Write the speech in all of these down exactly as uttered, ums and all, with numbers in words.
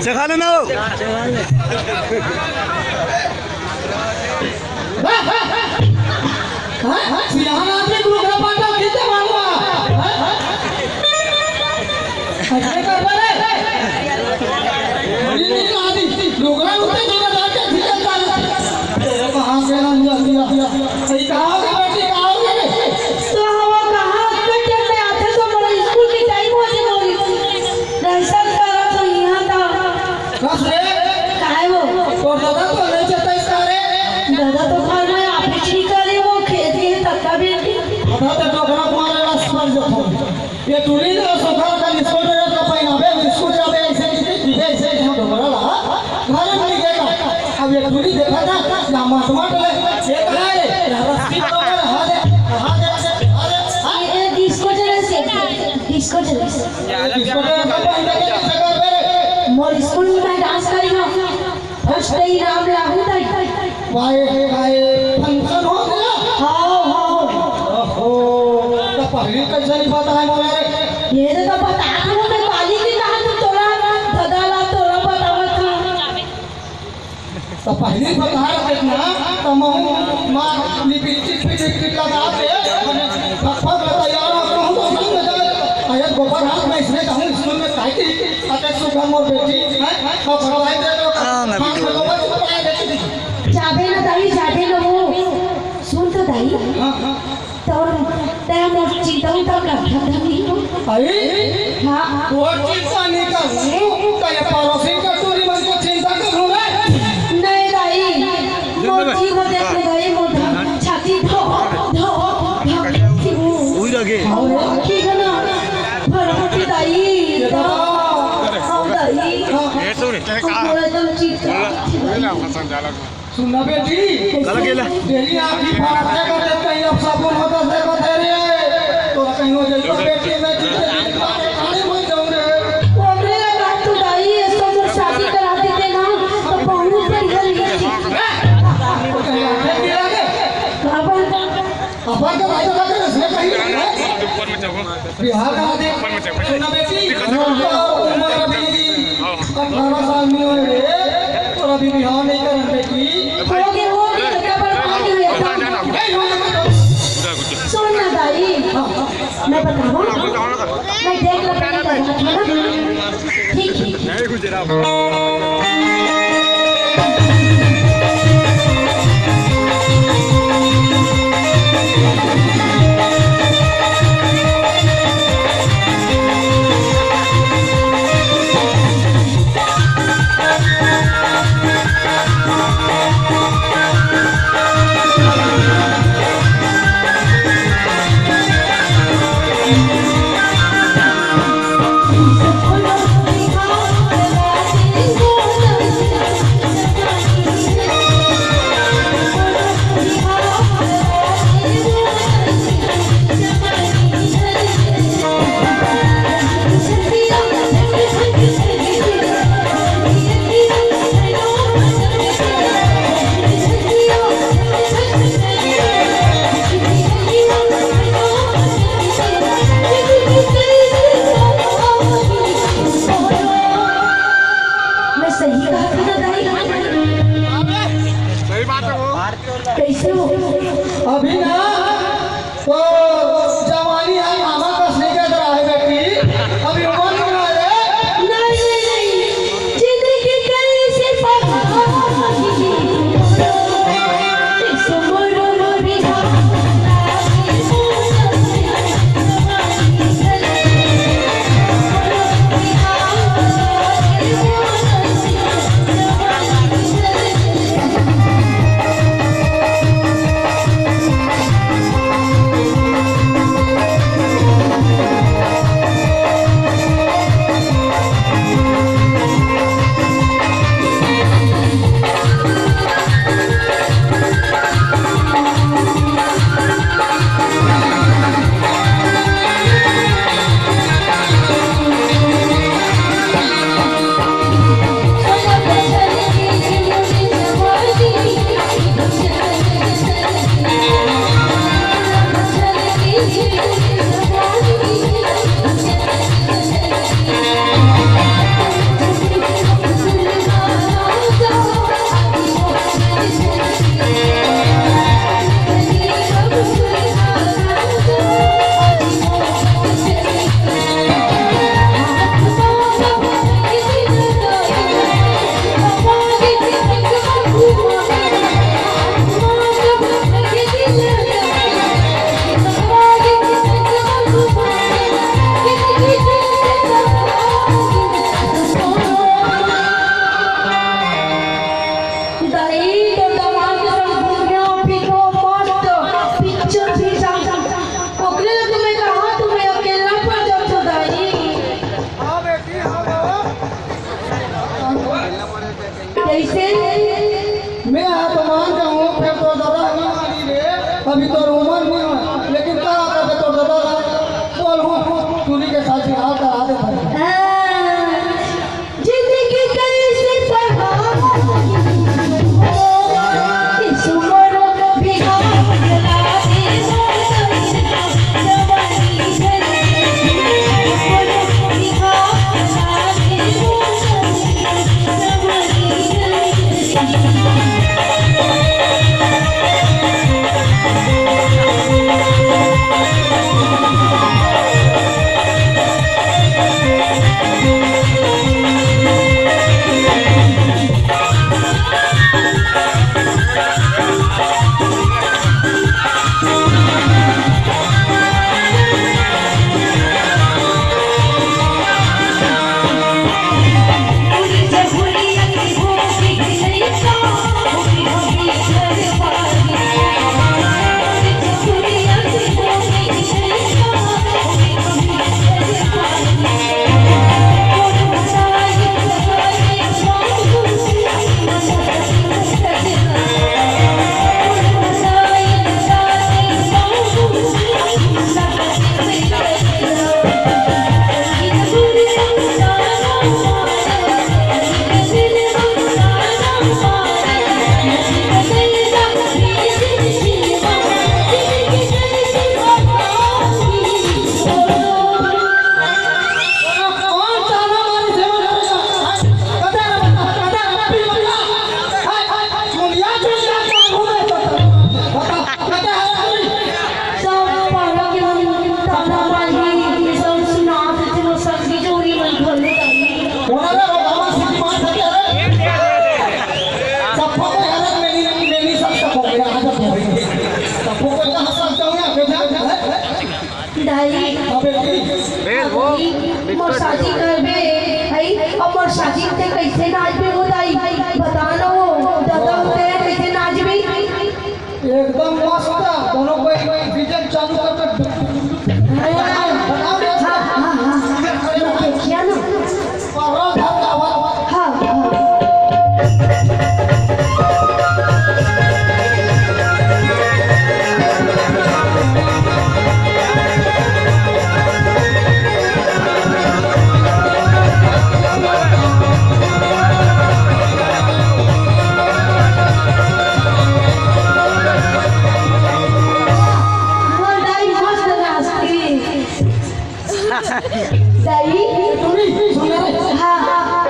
चखा लेना हो। हाँ, हाँ, सियान आदमी को रुकना पड़ता, कितने मालूम है? हाँ, हाँ। ऐसे कर रहे। अरे नहीं, आदि, डोकरा उठे, डोकरा जाके भीतर डाल। तेरे को हाथ देना हुआ, दिया, दिया। सही कहा होगा बेटी, कहा होगा रे? तो हवा कहाँ, अतका टाइम में आथे तो मोर स्कूल के टाइम हो जाए, मोर राशन करा तो यहाँ था। कस रे? काहे वो? तोर दादा तो नहीं चलता इसका रे। दादा तो घर में ऑफिस नहीं करे, वो खेत के तत्ता भी नहीं। दादा तो डोकरा मारे ला समझ जाता हूँ। ये टूरी ना सुखा का बिस्कुट रे का पहनावे, बिस्कुट जावे ऐसे की थी, ऐसे यहाँ डोकरा ला, घर में नहीं देखा। अब ये टूरी देखा था, या माट माट ले, ये कहाँ है? यहाँ रस्सी पकड़, हाँ दे, हाँ दे, हाँ दे, हाँ दे। ये, ये डिस्को जरा से, डिस्को जरा से। ये डिस्को जरा का पहन के कैसे कर बे? मोर स्कूल में डांस करी हो, फर्स्ट इनाम लाहू ताई। वाए, वाए, फंक्शन हो गया? हाँ, हाँ। ओहो, तो पहली कैसे नहीं बताए मोला रे? ये तो, तो बता दूँ मैं, पाली की कहा तू तोरा, दादा ला तोरा बतावत हूँ। तो पहली बता रहे ना, तो महू माँ लिपस्टिक, फिटिक, फिटिक लगा के, मैंने फटफट में तैयार हो, कहूँ तो संग में जाए। अरे गोबर हाथ में इसने कहूँ स्कूल में काहे की, अरे सुबह मोर बेटी, हैं? और बड़ा भाई दे दो, हाँ, मैं हाथ में गोबर छुपाए देती थी। जाबे ना दाई, जाबे ना वो। सुन तो दाई। हाँ, हाँ। तोर, तैं मोर चिंता उंता करथस नहीं? अरे? हाँ। तोर चिंता नहीं करूँ, तैं पड़ोसी का टूरी मन को चिंता करूँ रे। नहीं दाई, मोर जीव देख ले दाई, मोर धक, छाती धक, धक, धक, धक। उही लगे। हाँ, ठीक है ना? भरपटी दाई, ये दादा। हाँ दाई। हाँ, हाँ। ये सुन। हम पूरा एकदम चिंता। बोला। सुनना बेटी, चला गेला। डेली आँखी फाड़त देखत हे, कहीं अपसागुन होत हे देखत हे रे। तोरा कहीं हो जाई तो बेटी, मैं जीते जी पाके खाने मर जाऊँ रे। ओकरे ला काट तू दाई, इसको जब शादी करा देते ना, तो बहुत बढ़िया रही। कहीं आँखें गिरा दे। बाबा। अपन तो भाई तो लग रहे हैं, इसमें कहीं नहीं है। ऊपर में चढ़ो। बिहार का आदि सुना बेटी, उम्र अभी अठारह साल नहीं हुए रे, और अभी बिहार नहीं करन बेटी। हो गए, हो गए, बेटा, पर पानी हुआ था। नहीं, हो गए, तो सुन ना दाई, हाँ, हाँ। मैं बताऊँ, मैं देख लो पहले, ठीक, ठीक। कैसे? मैं हा तो मान जाऊँ, फेर तोर ददा ह नहीं मानी रे। अभी तोर उमर नहीं होय, लेकिन का करबे, तोर ददा ला बोलहूँ, टूरी के साथ बिहाव करा देथे। हाँ, जिंदगी कैसे पढ़ा, इस उम्र बिहाव करा दे। दाई, बेल वो, अभी मोर शादी करबे, हई, अब मोर शादी ते कैसे नाचबे वो दाई? बता ना वो, दादा होते हैं, कैसे नाचबे? एकदम मस्त, दोनों कोई डीजे चालू कर दे। हाँ, हाँ, हाँ, हाँ, हाँ, देखिया ना। हाँ, हाँ। मोर दाई मस्त नाचती। दाई। सुनी, सुन रे। हाँ।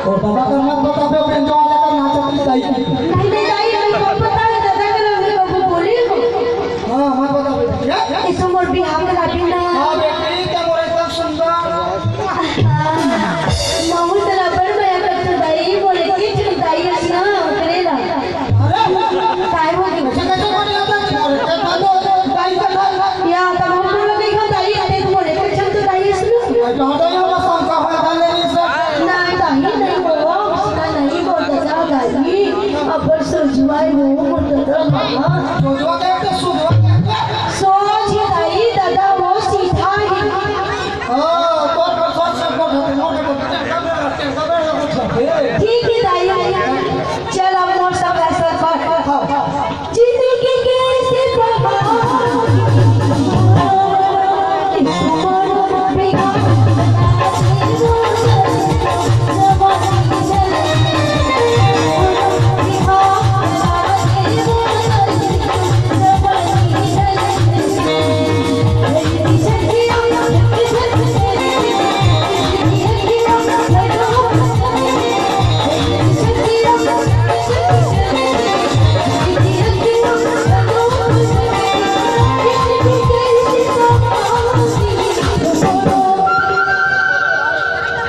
ओ बाबा कर मत बता बे, बेंजो वाला का नाचती दाई। नहीं, नहीं, दाई, मैं कब बता, दादा के नाम में कब बोली हो? हाँ, मत बता बेटा। ये? ये तो मोर बिहाव के लाठी ना। हाँ बेटी, तो मोर एकदम सुंदर। हाँ, महू तेला बड़ मया करतो दाई, मोर एक ही दाई हस ना, ओकरे ला। अरे, काय हो गया? ऐसे कैसे बोल जाता है? अरे, क्या बात हो? दाई का था। या, तब हम लोग नहीं खाते, दाई, अरे, तुम्हारे कुछ हम तो दाई सुनो। अरे, तो हटो, ये वाला song का है, डाल ले इसे। नहीं, दाई, नहीं बोलो, उसका नहीं बोलते, जाओ, दाई। अब पर सोचवाई वो, बोलते, जाओ, मामा। सोचवा क्या है, तो सोचवा क्या है? सोच ही दाई, दादा, वो सीधा ही। हाँ, तो पर सोच से बोल, मोटे को, मोटे को, मोटे को, मोटे को। ठीक है, दाई। चल, अब मोर सब ऐसा कर। जिंदगी कैसे बर्बाद।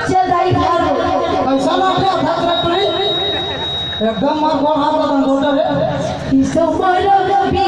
चल दाई, घर हो। कैसा नाच है, भद्र टुरी? एकदम मार कौन हाथ बदन गोटा रे। इस उम्र में भी